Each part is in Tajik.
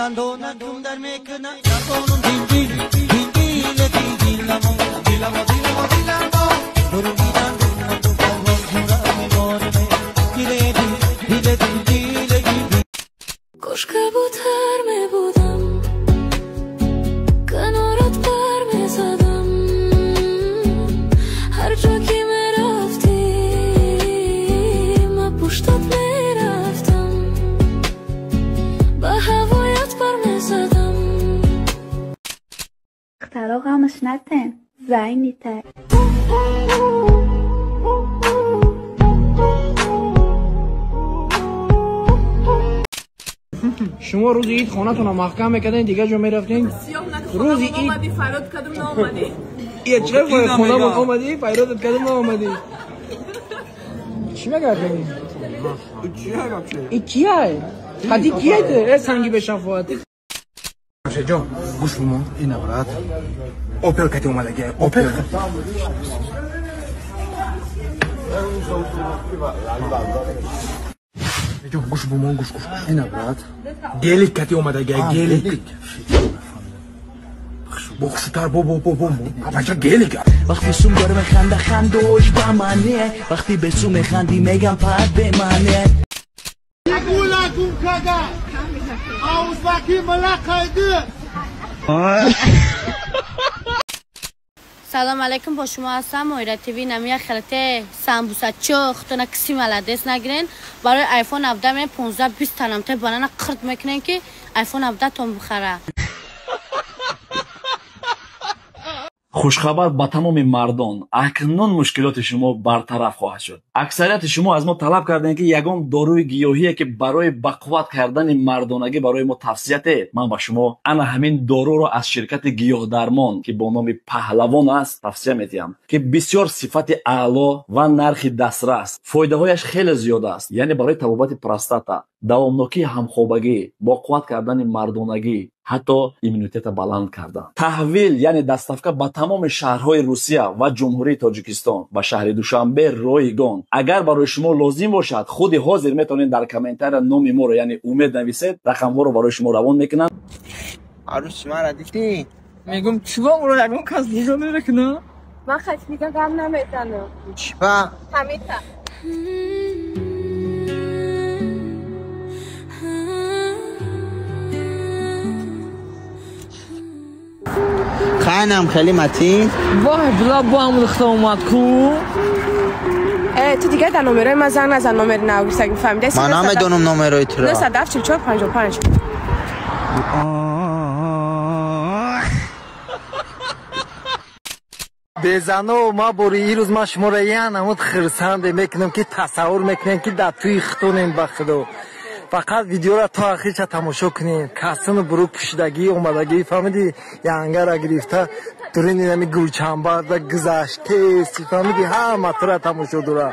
Дандонакум дар мекуна дандонум дин дин дин дил диламо диламо диламо диламо дуруги дандонакум ҷура мемонаме диле дил диле дил диле дил. Кош кабутар мебудам, канорат пар мезадам, ҳар ҷо ки мерафтӣ ма пуштат мерафтам, ба ҳавоят пар мезадам. Духтаро ғамаш натен, зайнитай. Шумо рӯзи ид хонатонро маҳкам мекардем, дигар ҷо мерафтем. Рӯзи ид омадӣ, фарёд кардам, наомадӣ. Ия чӣ хонамон омадӣ, фарёдат кардам, наомадӣ. Чӣ мегардӣ? И кияй? Қади кияй ту? Э санги бешафоат. Ҷон, гӯш бимон, ина брат. Опел кати омадагӣ, Опел. Ҷон, гӯш бимон, гӯш гӯш. Ина брат. Гелик кати омадагӣ, гелик. Бохшутар бо бо бо бо. Бача гелик. Вақти сум дорам ханда хандош ба мане, вақти бе сум механди мегам пад бе мане. Салом алейкум, бо шумо ҳастам Моира ТВ. Намия хелте самбусачо хутона киси маладес нагирен. Барои iPhone 17 ме 15 20 танамте банана қирт мекунен ки iPhone 17 тон бихара. Хушхабар ба тамоми мардон, акнун мушкилоти шумо бартараф хоҳад шуд. Аксарияти шумо аз мо талаб кардем, ки ягон доруи гиёҳие ки барои бақувват кардани мардонагӣ барои мо тавсия диҳед. Ман ба шумо ана ҳамин доруро аз ширкати гиёҳдармон, ки бо номи Паҳлавон аст, тавсия медиҳам, ки бисёр сифати аъло ва нархи дастрас, фоидаҳояш хеле зиёд аст. Яъне барои табобати простата, давомнокии ҳамхобагӣ, боқувват кардани мардонагӣ, ҳатто иммунитета баланд кардан. Таҳвил, яъне доставка ба тамоми шаҳрҳои Русия ва Ҷумҳурии Тоҷикистон, ба шаҳри Душанбе ройгон. Агар барои шумо лозим бошад, худи ҳозир метавонед дар комментария номи моро, яъне Умед нависед, рақамҳоро барои шумо равон мекунанд. Арӯси маро дидӣ? Мегум чиба уро ягон кас нигоҳ намекунад? Ман хатнига гап намезанам. Чиба? Ҳамита. Хайнам хеле матин. Вой, била бо ҳам духта омад ку. Э, ту дигар дар номерои ман занг назан, номери нав гирифтагӣ, фаҳмидаи? Ман намедонам номерои туро. 97 44 55. Безано, ма бори ирӯз ман шуморо янамуд хирсанде мекунам, ки тасаввур мекунем, ки дар тӯи хитонем ба худо. Фақат видеоро то ахирча тамошо кунем. Касину бурук пӯшидагӣ омадагӣ, фаҳмидӣ, янгара гирифта дурини ҳами гулчамбарда гузаштести, фаҳмидӣ, ҳама тура тамошо дора,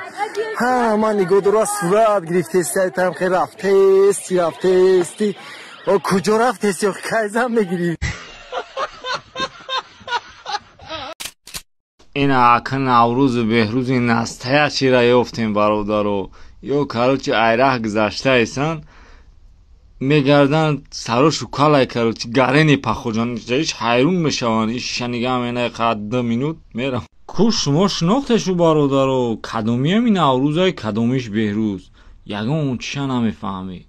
ҳама нигоҳ дора, сурат гирифтести, айтам хе рафтести рафтести. О куҷо рафтести? Кай зан мегирӣ? Ина ака Наврӯзу Беҳрӯзи настаяшира ёфтем, бародаро. Ё короче айраҳ гузаштаесан, мегарданд сарошу калай, короче гарени пахоҷан иш ҳайрун мешаванд. Ишша нигаҳ менай қад 2 минут мерам. Ку шумо шинохтешу, бародаро, кадомиам и Наврӯзай, кадомиш Беҳрӯз, ягон чиша намефаҳмӣ.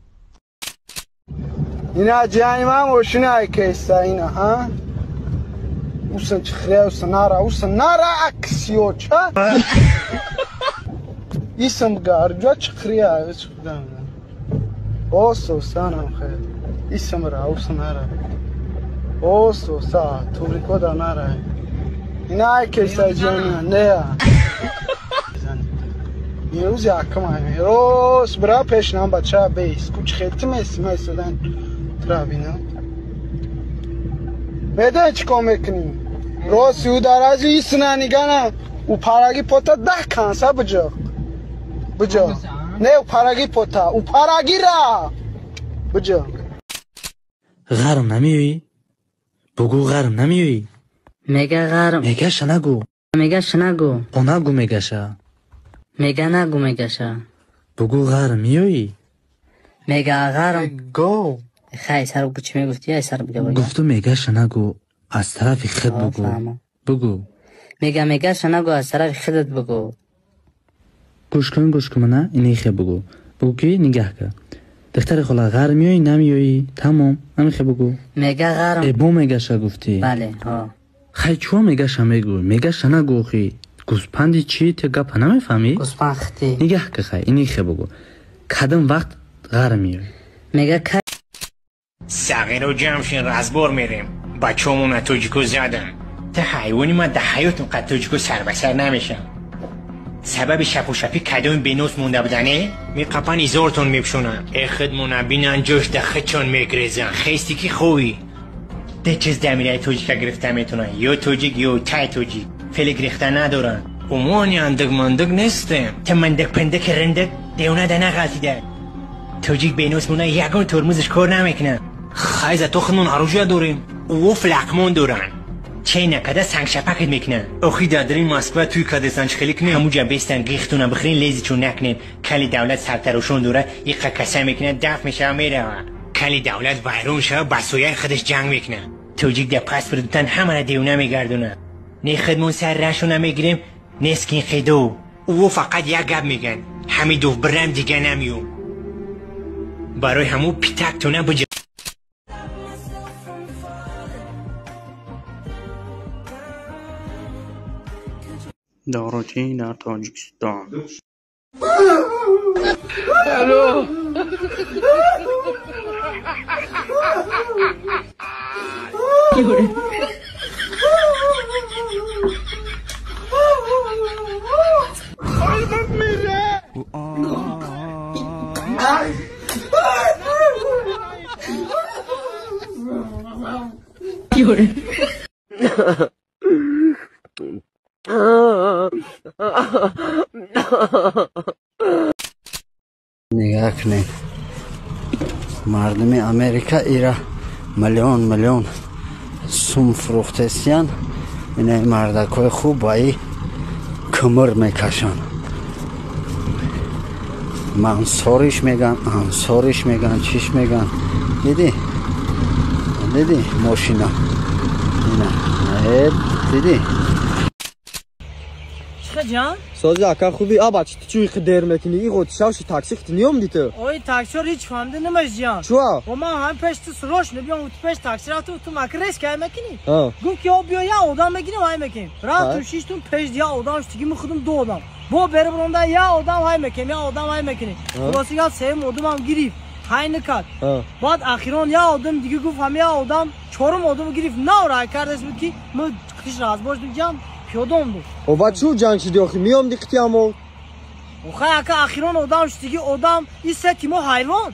Ина ҷани ман мошина айкеста ина, ҳа? Усан чихрия, усан нара, усан нара аксиёча. Исм гарҷа чихрия, Осо санам хел. Исм ра, усан нара. Осо са, турико да нара. Ина айкеста ҷани ман, нея. Ирӯз якум ай. Рос бира пешнам бача бейс. Ку чихелти меси майсодан тура бинам. Медонӣ чӣ кор мекунӣ? Рости ӯ дараҷи исна нигана, ӯ параги пота даҳ канса биҷо. Биҷо. Не, ӯ параги пота, ӯ парагира. Биҷо. Ғарм намеоӣ? Бугӯ ғарм намеоӣ? Мега ғарм. Мегаша нагӯ. Мегаша нагӯ. О нагӯ мегаша. Мега нагӯ мегаша. Бугӯ ғарм меоӣ? Мега ғарм. Гов. Хай сар бу чӣ мегуфтӣ? Ай сар бига. Гуфту мегаша нагу, аз тарафи худ бугу. Бугу. Мега мегаша нагу, аз тарафи худат бугу. Гӯш кун, гӯш кун мана, инихе бугу. Бугу ки нигаҳ кар. Духтари хола ғар меоӣ, намеоӣ? Тамом, ҳамихе бугу. Мега ғарм. Э бо мегаша гуфтӣ. Бале, ҳо. Хай чуа мегаша мегӯй? Мегаша нагу охи. Гӯспанди чӣ? Ту гапа намефаҳмӣ? Гӯспанд хити. Нигаҳ кар хай, инихе бугу. Кадом вақт ғар меоӣ? Мега кай сағиро ҷамъ шин, разбор мерем. Бачаҳомона тоҷико задан. Та ҳайвони ман дар ҳаётам қад тоҷико сарбасар намешам. Сабаби шапушапӣ кадоми бенос монда будане? Меқапан изортон мепшонанд. Э худмона бинан ҷош да худчон мегрезан. Хести ки ховӣ. Де чиз дамираи тоҷика гирифта метавонанд. Ё тоҷик, ё тай тоҷик. Феле гирифта надоранд. Умони андак-мандак нестем. Та мандак-пандаки рандак девона да нағалтида. Тоҷик бенос мона ягон тормозаш кор намекунад. Хай зато худмон оружия дорем. Ӯ флақмон доранд. Чей накада сангшапакат мекунанд. Охи дар дарин Москва туй кадесан чихелӣ кунем, ҳамуҷа бестан гихтуна бихӯрин, лезичон накунем. Кали давлат сартарошон дора, иқа каса мекунад, даф мешава мерава. Кали давлат вайрон шава, ба сояи худаш ҷанг мекунад. Тоҷик дар паспорт дутан ҳамара девона мегардонад. Не худмон сар рашона мегирем, не скинхедо. Ӯ фақат як гап мегӯянд: Ҳамидов бирам дига намеём. Барои ҳамун питактона биҷа. Доручӣ дар Тоҷикистон. Алло. Нигаҳ кунед, мардуми Америка ира миллион миллион сум фурӯхтесиян. Ина мардакҳои хуб ба и кумр мекашанд. Мансориш меган, ансориш меган, чиш меган. Дидӣ? Дидӣ мошина? Ина дидӣ? Ҷан? Сози ака хуби, а бачи ту чӯи дер мекунӣ? И ғот шавши такси хити ниёмди ту? Ой таксиёр ҳеҷ фаҳмида намаш ҷан. Чуа? О ман ҳам пеш ту срош набиём, ту пеш такси рафту ту маки рейс кай мекунӣ? Гуфт ки о биё я одам мегирем ҳай мекунем. Рафтум шиштум пеш я одам шуд, ки худум ду одам. Бо бери буронда я одам ҳай мекунем, я одам ҳай мекунем. Хулоси гап сеюм одамам гирифт. Ҳай накард. Баъд ахирон я одам дига гуфт ҳам я одам чорум одам гирифт. Нав рай кардас буд ки мо қиш разбор шудем ҷан. Пиёдом буд. О баъд чӯ ҷанг шуди охи? Меомди қитиамо? Охай ака ахирон одам шудиги одам и се тимо ҳайвон.